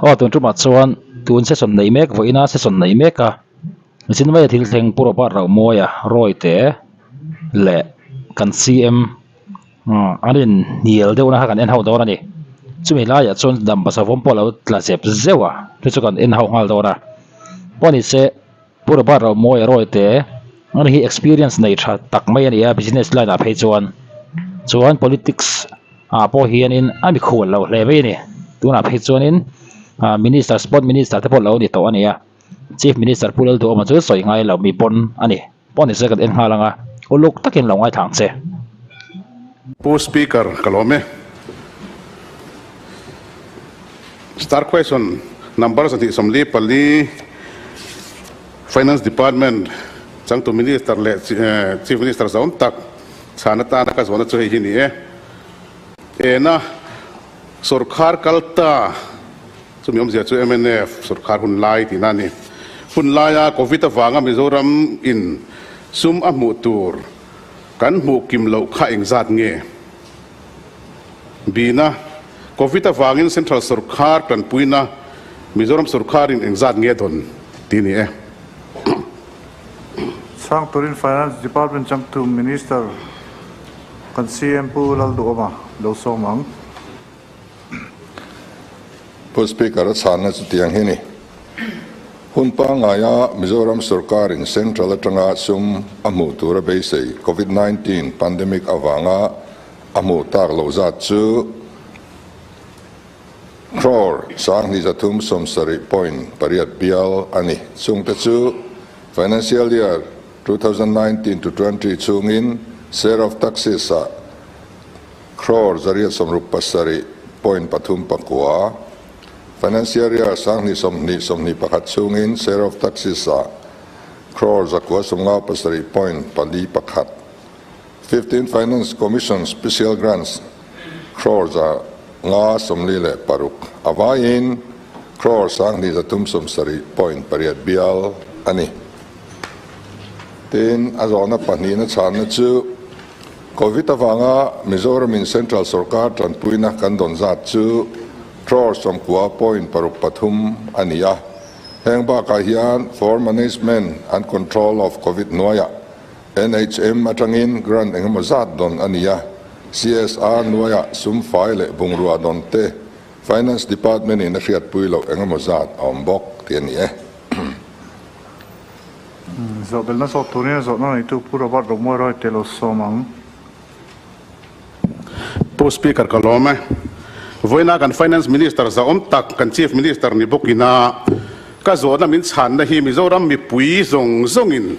Aw tun tumah chuan tun session neih mek vawiina session neih mek a mihring maia thil thleng Pu Robert Rohmawia Rawite leh kan CM an in hnial deuh na kha kan en ho dawn a ni chumi laiah chuan dampa savawm pawh a lo tla zep zeuh a chu chu kan en ho nghal dawn a pawh ni se. Pu Robert Rohmawia Rawite ani hi experience nei tha tak mai a ni a business line ah phei chuan chuan politics ah pawh hianin a mikhual lo hle mai a ni tunah phei chuanin ah minister sport minister te pawh lo ni tawh a ni a chief minister Pu Lalduhawma chu sawi ngai lo mi pawn a ni pawh ni se kan en nghal ang a uluk takin lo ngaithla ang che. Pu Speaker ka lawm e. Star question number 244 Finance Department changtu Minister leh Chief Minister zawm tak chhan atana ka zawhna chu hei hi ni e. Ena sorkar kal ta chumi awmzia chu mnf sorkar hun lai tihna a ni. Hun laia Covid avanga Mizoram in sum a hmuh tur kan hmuh kim loh kha engzat nge? Bina, Covid avangin Central sorkar tanpuina Mizoram sorkarin engzat nge dawn tih ni e. Chhang turin Finance Department changtu Minister kan CM Pu Lalduhawma lo sawm ang. Pu Speaker, a chhanna chu tiang hi ni. Hun pangngaia Mizoram sorkarin Central atanga sum a hmuh tura beisei Covid 19 pandemic avanga a hmuh tak loh zat chu crore 2370.8 bial a ni. Chungte chu financial year 2019 to 20 chhungin share of taxes ah crore 167.39, financial year 2020 21 chhungin share of taxes ah crore 957.41. 15 Finance Commission Special Grants crore 546 a vaiin crore 2370.8 bial a ni. Tin, a zawhna pahnihna chhanna chu Covid avanga Mizoramin Central sorkar tanpuina kan dawn zat chu crore 90.63 a ni a. Heng bakah hian for Management and Control of Covid hnuaiah NHM atangin grant engemaw zat dawn a ni a, CSR hnuaiah sum fai leh bungrua dawn te Finance Department in a hriatpui loh engemaw zat a awm bawk tih a ni e. Zawhbelhna zawh turin a zawhna neitu Pu Robert Rohmuai Rawite lo sawm ang. Pu Speaker ka lawm e. Vawiina kan Finance Minister zahawm tak kan Chief Minister ni bawkina ka zawhna min chhanna hi Mizoram mipui zawng zawngin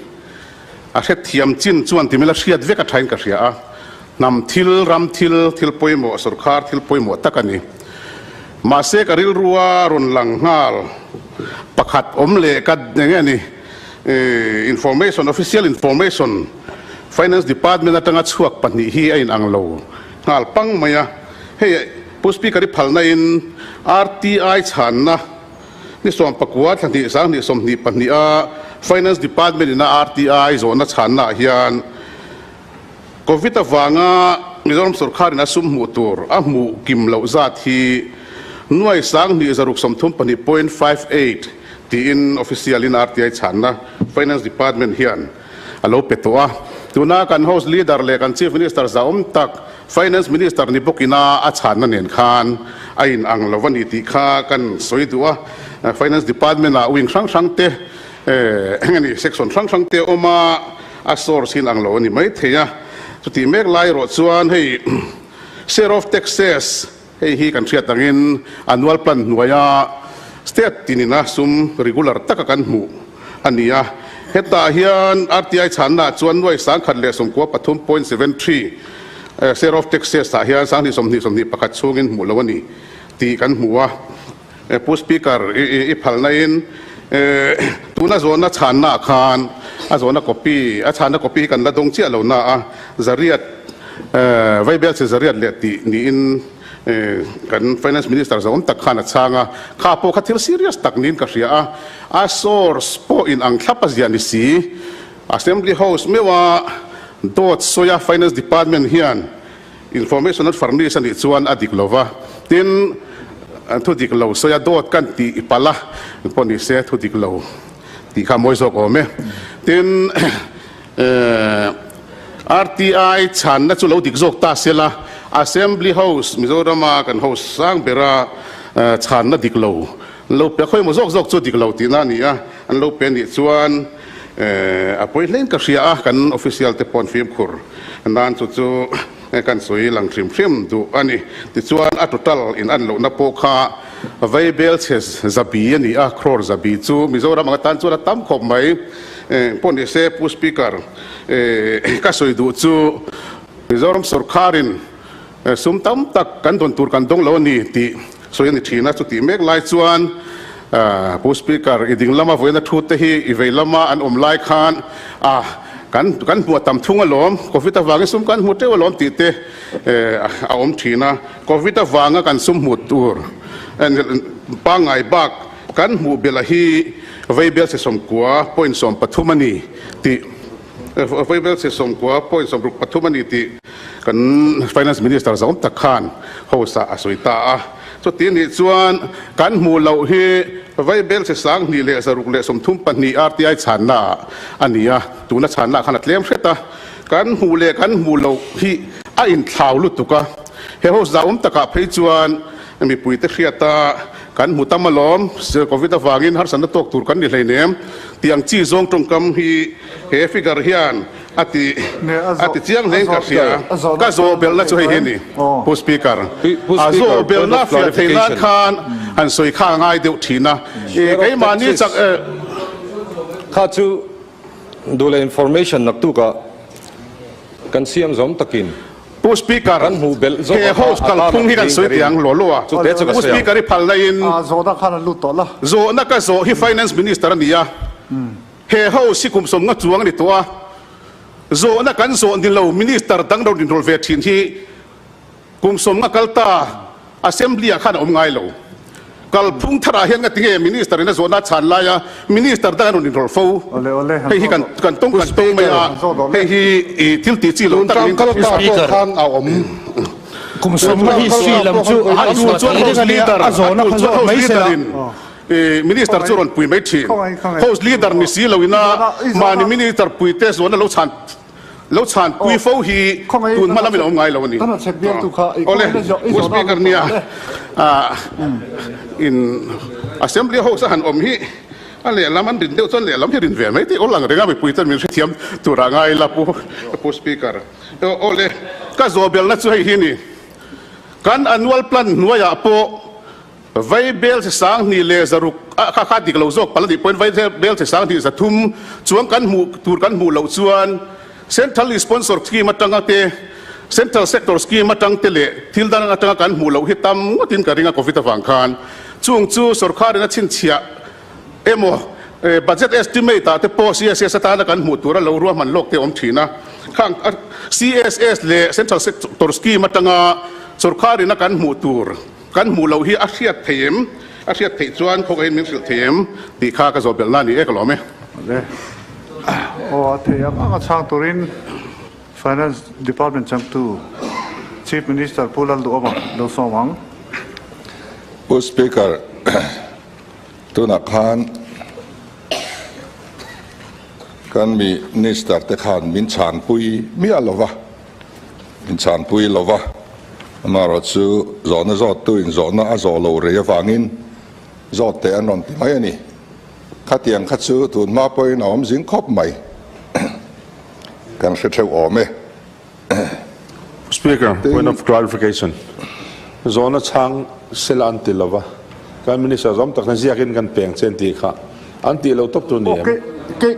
A hrethiam chin chuan timil a hriat vek a thain ka hria a, hnam thil, ram thil, thil pawimawh, sorkar thil pawimawh tak a ni. Mahse ka rilrua rawn lang nghal pakhat awm leh ka eng nge ni information, official information, Finance Department atanga chhuak pahnih hi a inang lo nghal pang mai a. Hei Pu Speaker i phalna in RTI chhanna Ni 19 thla hnih 2022 a Finance Department in a RTI zawhna chhanna ah hian Covid avanga Mizoram sorkar in a sum hmuh tur a hmuh kim loh zat hi nuai 2632.58 tiin official in RTI chhanna Finance Department hian a lo pe tawh a. Tuna kan House Leader leh kan Chief Minister zahawm tak Finance Minister ni bawkina a chhanna nen khan a in ang lo a ni tih kha kan sawi duh a. Finance Department ah wing hrang hrang te eng a ni section hrang hrang te awm a, a source hi in ang lo a ni mai thei a. Chutih mek lai erawh chuan hei share of taxes hei hi kan hriat angin annual plan hnuaia state tinina sum regular taka kan hmuh a ni a. Hetah hian RTI chhanna ah chuan nuai 1093.73 share of taxes ah hian 2021 chhungin hmuh lo a ni tih kan hmu a. Pu Speaker, i phalna in tuna zawhna chhanna ah khan a zawhna copy, a chhanna copy hi kan la dawng chiah lo na a, zariat vaibel che zariat leh tih niin kan Finance Minister zawm tak khan a chhang a, kha pawh kha thil serious tak niin ka hria a, a source pawh in ang thlap a ziah ni si. Assembly House meuha dawt sawia Finance Department hian information an furnish a nih chuan a dik lo va, tin. Thu dik lo sawi a dawt kan tih palh a, pawh ni se thu dik lo tih kha a mawi zawk awm e. Tin, RTI chhanna chu lo dik zawk ta sela, Assembly House, Mizorama kan house sang bera chhanna dik lo an lo pe a, khawimaw zawk zawk chu dik lo tihna a ni a, an lo pe anih chuan a pawi hlein ka hria a, kan official te pawh an fimkhur nan chu chu kan sawi lang hrim hrim duh a ni. Tichuan a total in an lohna pawh kha Vaibel chhe zabi a ni a, crore zabi chu Mizoram ang atan chuan a tam khawp mai. Pawh ni se Pu Speaker ka sawi duh chu Mizoram sorkharin sum tam tak kan dawn tur kan dawng lo a ni tih sawi a ni thin a, chutih mek lai chuan Pu Speaker i ding lama vawiina thu te hi i vei lama an awm lai khan a kan kan hmuh a tam thung alawm, Covid avangin sum kan hmu teuh alawm tih te a awm thin a, Covid avanga kan sum hmuh tur pangngai bak kan hmuh belh a hi Vaibel se 90 point 13 a ni tih Vaibel se 90 point 63 a ni tih kan Finance Minister zawm tak khan house ah a sawi ta a. Chuti nih chuan kan hmuh loh hi Vaibel se 2632 RTI chhanna ah a ni a, tuna chhanna ah khan a tlem hret a. Kan hmuh leh kan hmuh loh hi a inthlau lutuk a, he house zahawm takah phei chuan mipuite hriata kan hmu tam alawm, Covid avangin harsatna tawk tur kan ni hleinem tih ang chi zawng tawngkam hi he figure hian a ti a ti chiang hlein ka hria. Ka zawh belhna chu hei hi a ni, Pu Speaker. A zawh belhna fiah theih nan khan han sawi kha a ngai deuh thin a, keimahni chak. Kha chu Duh leh information naktukah kan siam zawm takin Pu Speaker, kan hmuh belh zawk he a kha house a tan kalphung ang hi kan tiin sawi ka ring. tiang law law a. Chute chu ka Pu sawi ang. Speaker i phalna in Zawhna khan an lut tawh la. Zawhna ka zawh hi Finance Minister a ni a, he house hi kum 50 chuang a ni tawh a, zawhna kan zawh ni lo Minister dang ro rinrawl ve thin hi Kum 50 kal ta Assembly ah khan a awm ngai lo. Kalphung tharah hian ngati nge Minister in a zawhna a chhan laia Minister dang an rawn inrawlh fo. Hei hi kan kan tawng kan tawng mai a, hei hi i thil tih chi lo tak niin ka hria. Speaker, Kum 50 history lam chu a A tul chuan House Leader, a tul chuan House Leader in Minister chu rawn pui mai thin. House Leader ni si lo ina mahni Minister puite zawhna lo chhan Lo chhanpui fo hi tun hma lamin a awm ngai lo a ni. Awle, Pu Speaker nia in Assembly House a han awm hi a lehlam an rin deuh chuan lehlam hi rin ve mai tih awl ang reng a mipui chuan min hrethiam turah ngai ila Pu Speaker. Awle, ka zawhbelna chu hei hi a ni. Kan annual plan hnuaiah pawh Vai bel che 2600 a kha kha dik lo zawk palh a nih pawhin vai bel che 2300 chuang kan hmuh tur kan hmuh loh chuan Central Sponsor Scheme atanga te Central Sector Scheme atang te leh thil dang atanga kan hmuh loh hi tam ngawtin ka ring a Covid avang khan chung chu sorkharin a chhinchhiah emaw budget estimate ah te pawh CSS atana kan hmuh tura lo ruahman lawk te a awm thin a khang CSS leh Central Sector Scheme atanga sorkharin a kan hmuh tur Kan hmuh loh hi a hriat thei em? A hriat theih chuan khawngaihin min hrilh thei em? Tih kha ka zawh belhna a ni e, ka lawm e. Awle. Aw, a thei ang ang a chhang turin Finance Department changtu Chief Minister Pu Lalduhawma lo sawm ang. Pu Speaker, tunah khan kan Minister te khan min chhanpui miah lova. Inchhanpui lova, amaherawh chu zawhna zawttu in zawhna a zawh lo rei avangin zawt teh an rawn ti mai a ni. Khatiang kha chu tun hma pawhin a awm zing khawp mai. Kan hre theuh awm e. Speaker, point of clarification. Zawhna chhang sela an ti lova, kan Minister zawm tak hian ziakin kan peng che an tih kha. An tih lo tawp tur ni em?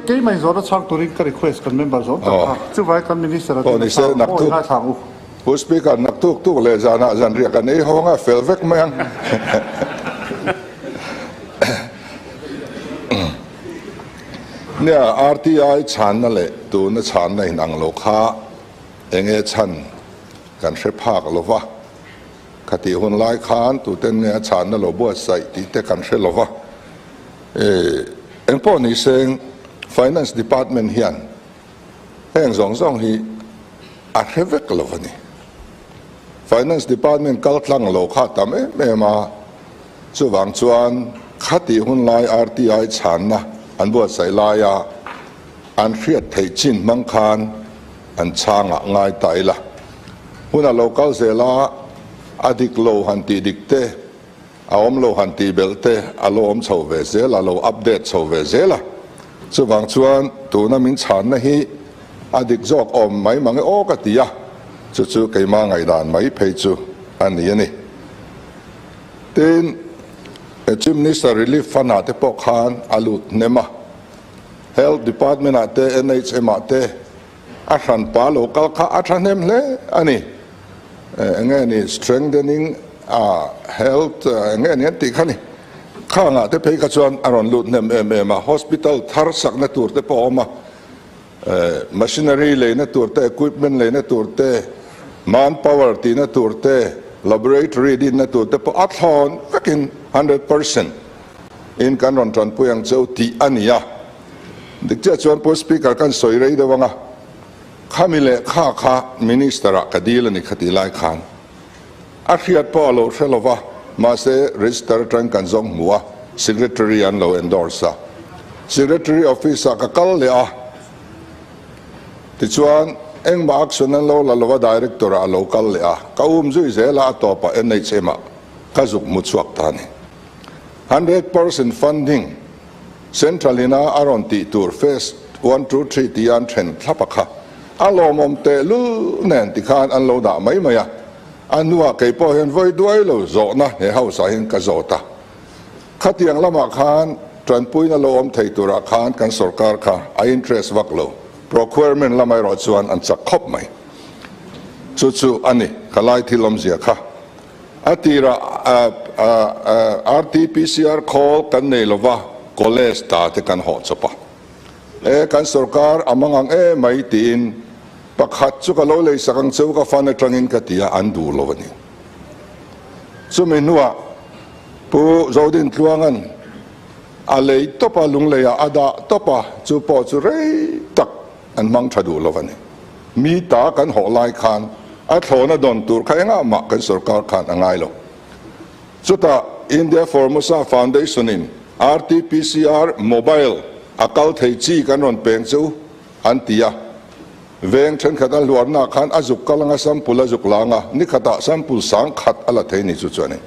Keimah in zawhna chhang turin ka request kan member zawm tak kha. Chuvai kan minister a tin a chhang aw i ngaithla ang u. Pu Speaker, naktuk tuk leh zanah zanriah kan ei hawng a, fel vek mai ang. Nia, RTI chhanna leh tuna chhanna inang lo kha enge chhan kan hre phak lova. Khatih hun lai khan tuten nge a chhanna lo buatsaih tih te kan hre lova. Engpawh ni seng Finance Department hian heng zawng zawng hi a hre vek lo a ni. Finance Department kal tlang lo kha tam em em a. Chuvang chuan khatih hun lai RTI chhanna an buatsaih laia an hriat theih chin hmang khan an chhangah ngai ta ila. Hun a lo kal zel a, a dik lo han tih dik te, a awm lo han tih belh te a lo awm chho ve zel a, lo update chho ve zel a. Chuvang chuan tuna min chhanna hi a dik zawk awm mai mang e aw ka ti a, chu chu keimah ngaihdan mai phei chu a ni a ni. Tin, Chief Minister Relief Fund ah te pawh khan a lut hnem a, Health Department ah te, NHM ah te a hranpa lo kal kha a thahnem hle a ni. Enge ni strengthening health enge ni an tih kha ni. Khangah te phei kha chuan a rawn lut hnem em em a, hospital thar sakna tur te pawh a awm a, Machinery leina tur te, equipment leina tur te, manpower tihna tur te, laboratory dinna tur te pawh a thlawn vekin 100% in kan rawn tanpui ang cheu tih a ni a. Dik chiah chuan Pu Speaker kan sawi rei deuh ang a, khami leh kha kha Minister ah ka dil a ni kha tih lai khan a hriat pawh a lo hre lo va, mahse register atang kan zawng hmu a, Secretary an lo endorse a. Secretary office ah ka kal leh a, tichuan engmah action an lo la lo va, Director ah a lo kal leh a, ka um zui zel a, a tawpah NHM ah ka zuk hmu chhuak ta a ni. 100% funding Central ina a rawn tih tur phase one, two, three tia an then thlap a kha a lawmawm tehlul nen tikhan an lo dah mai mai a, a hnuah kei pawh hian vawi duai lo zawhna he house ah hian ka zawt a, khatiang lamah khan tanpuina lo awm thei turah khan kan sorkar kha a interest vak lo, procurement lamah erawh chuan an chak khawp mai. Chu chu a ni ka lai thil awmzia kha. A tirah RT-PCR khawl kan nei lova, college ta te kan hawh chawp a. E, kan sorkar a mang ang e mai tiin pakhat chu ka lo lei sak ang cheu ka fan atangin ka ti a, an duh lo a ni. Chumi hnuah Pu Zodin Tluanga'n a lei tawp a, lungleiah a dah tawp a, chu pawh chu rei tak an hmang tha duh lo a ni. Mi ta kan hawh lai khan a thlawna dawn tur kha engah mah kan sorkar khan a ngai lo. Chutah India Formosa Foundation in RTPCR mobile a kal thei chi kan rawn peng che u an ti a. Veng thenkhat a hluarna khan a zuk kal anga sample a zuk lang a, ni khatah sample sang khat a la thei ni chu chuan in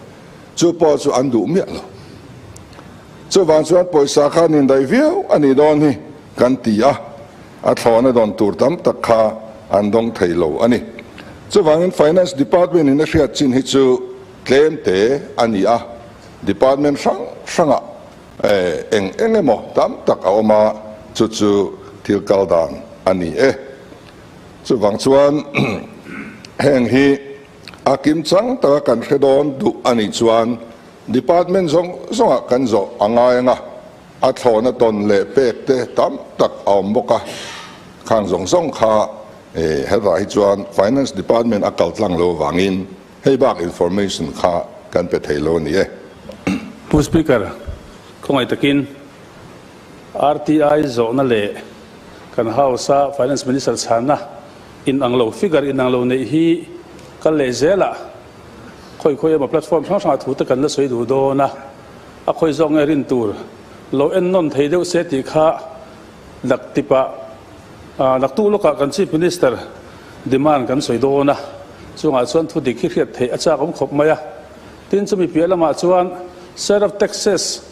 chu pawh chu an duh miah lo. Chuvang chuan pawisa kha an indaih viau a nih dawn hi kan ti a. A thlawhna dawn tur tam tak kha an dawng thei lo a ni. Chuvangin Finance Department in a hriat chin hi chu tlem te a ni a, Department hrang hrangah eng eng emaw tam tak a awm a, chu chu thil kal dan a ni e. Chuvang chuan heng hi a kim chang taka kan hre dawn duh a nih chuan Department zawng zawngah kan zawh a ngai ang a. A thlawhna tawn leh pek te tam tak a awm bawk a, khang zawng zawng kha hetah hi chuan Finance Department a kal tlang lo avangin hei bak information kha kan pe thei lo a ni e. Pu Speaker, khawngaih takin RTI zawhna leh kan House-a Finance Minister chhanna inang lo, figure inang lo neih hi kal leh zelah khawi khawi emaw platform hrang hrangah thu te kan la sawi duh dawn a. A khawi zawk nge rin tur lo en nawn thei deuh se tih kha dak tipah naktuk lawkah kan Chief Minister demand kan sawi dawn a, chungah chuan thu dik hi hriat theih a chak awm khawp mai a. Tin, chumi piah lamah chuan share of taxes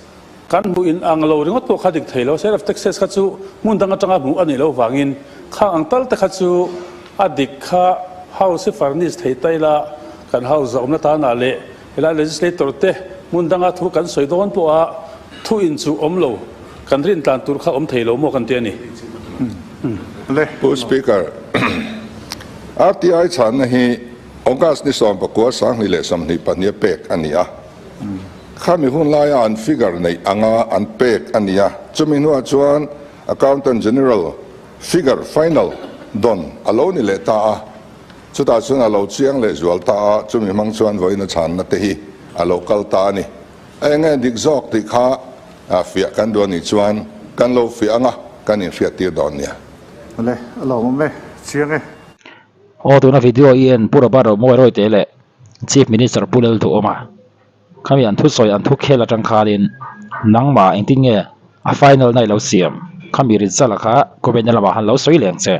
kan hmuh in ang lo ringawt pawh kha dik thei lo, share of taxes kha chu hmun dang atanga hmuh a nih loh vangin khang ang tal te kha chu a dik kha House hi furnish thei ta ila kan House zahawmna tanah leh Helai legislator te hmun danga thu kan sawi dawn pawha thu in chu awm lo, kan rin tlan tur kha awm thei lo maw kan ti a ni. Pu Speaker, RTI chhanna hi August ni 19 2022 a pek a ni a. Khami hun laia an figure neih anga an pek a ni a. Chumi hnuah chuan Accountant General figure final dawn a lo ni leh ta a. Chutah chuan a lo chiang leh zual ta a, chumi hmang chuan vawiin a chhanna te hi a lo kal ta a ni. A eng nge dik zawk tih kha fiah kan duh a nih chuan kan lo fiah ang a, kan inhriattir dawn nia. Awle, a lawmawm e, chiang e. Aw tuna video i en Pu Robert Romawi Rawite leh Chief Minister Pu Lalduhawma. Khami an thusawi an thukhel atang khanin nangmah engtin nge a final na i lo siam? Khami result-a kha comment na lamah han lo sawi leng che.